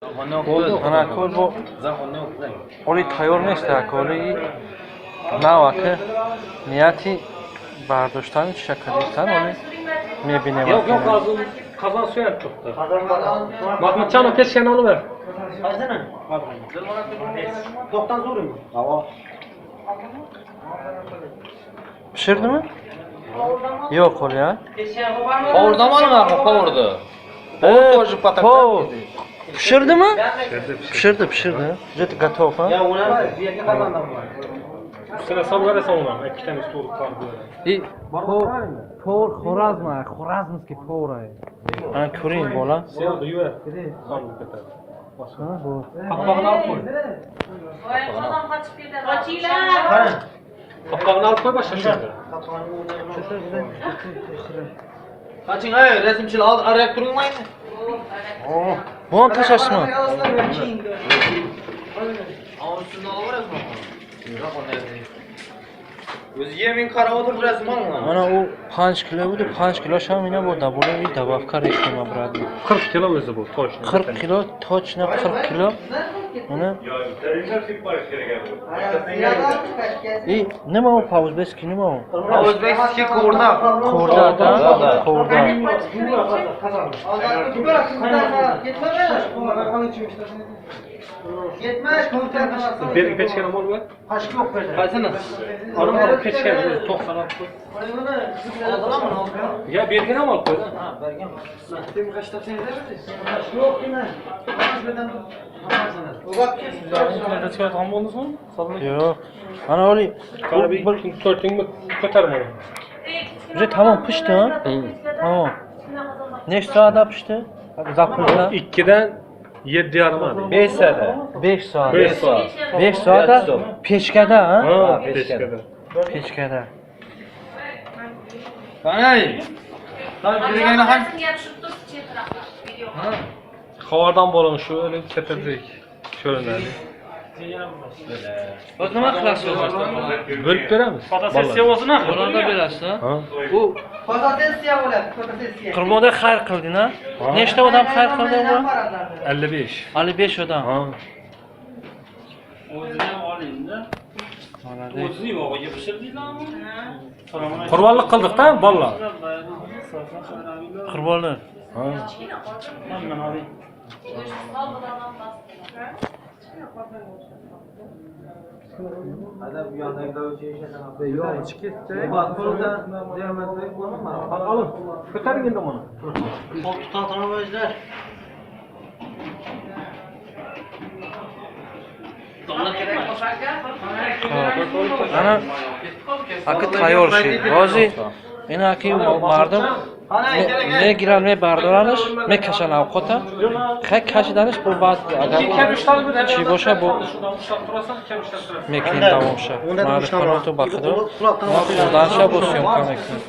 Ана кор бо оли тайёр нест, оли навака нияти бардоштани чиша кардистан, оли мебинем. Yok yok, kazan, kazan suyu hem çoktu. Mahmutcan, o peşken alıver. Kaç tane? 90 zor mu? Tamam. Pişirdimi? Yo'q, оли а? Qovurdamanmi axir, qovurdi. Тоже patak. Pişirdimi? Pişirdi, pişirdi. Уже готов, а? Ya ona bir yerga qazandan var. Üstüne salıveresen ona. İki tane üstü olup kaldı. И повар Xorazm, Xorazmский повар. Ana ko'ring, bola. Sen de yuver. Sarılıp yeter. Ha, bu. Kapağını al koy. Kazan kaçıp gider. Kaçıyla. Kapağını al koy başla şimdi. Kaçın ay resimçil al arayıp durmayın. Bu ham tashlashmi? Ama üstünde alıverasizmi? Yo'q, unday. O'ziga men qarab o'tirib rasm olma. Mana u 5 kilo edi, 5 kilo ham ina bu добавление, добавка rехтим обратно. 40 kilo özü bu. Точно. 40 kilo, точно 40 kilo. Mana и nima u, по-узбекски nima u? O'zbekskiy qovurdoq. Qovurdoq, Да, да? да. Qovurdoq. Yetmez. Bir peçken al ver. Qaysini? Alın al peçken özü 90 al koy. Ya bergin ham al koy. Ha, bergan. Internetda chiqadigan bo'ldingizmi? Yo'q. Mana oli Qara bir ikki to'rtingmi ko'tarma uni. Уже tamom pishdi, ha? Tamom. Nechta soatda pishdi? Запускda? 2dan 7,5 hadi. 5 soat. 5 soat. 5 soat. 5 soatda pechkada, ha? Ha, pechkada. pechkada. Pechkada. Qanay? Lan yurgani ham Resimga tushib tursin chetroqda. Video. Xabardan bo'lin shu öyle tepecik ko'rinadi. O'zi nima qilasiz? Bo'lib beramiz. Fotosessiya bo'lsin axir. Bolalarga berasiz, ha? Ha. U Fotosessiya bo'ladi, fotosessiya. Qurbonda xayr qilding, ha? Nechta odam xayr qildi u? 55. 55 odam. Ha. O'zini ham oling-da. Молодец. O'zini yog'iga pishirdinglarmi? Qurbonlik qildik-da, bolalar. Qurbonlik. Ha. Hamman oling. Salmadan bastı. Yo'q, chiqib ketdi. Alın. Ko'taring endi buni. Xo'p. Ana aka tayyor shid. Hozir ina aki мардум мегиранд, мебардоранаш, мекашанд авқота. Хай, кашиданаш бо баъд агар чӣ боша, бо мекунем давомша. Марди паноҳту ба Худо. Мо хӯрданша бо съёмка мекунем.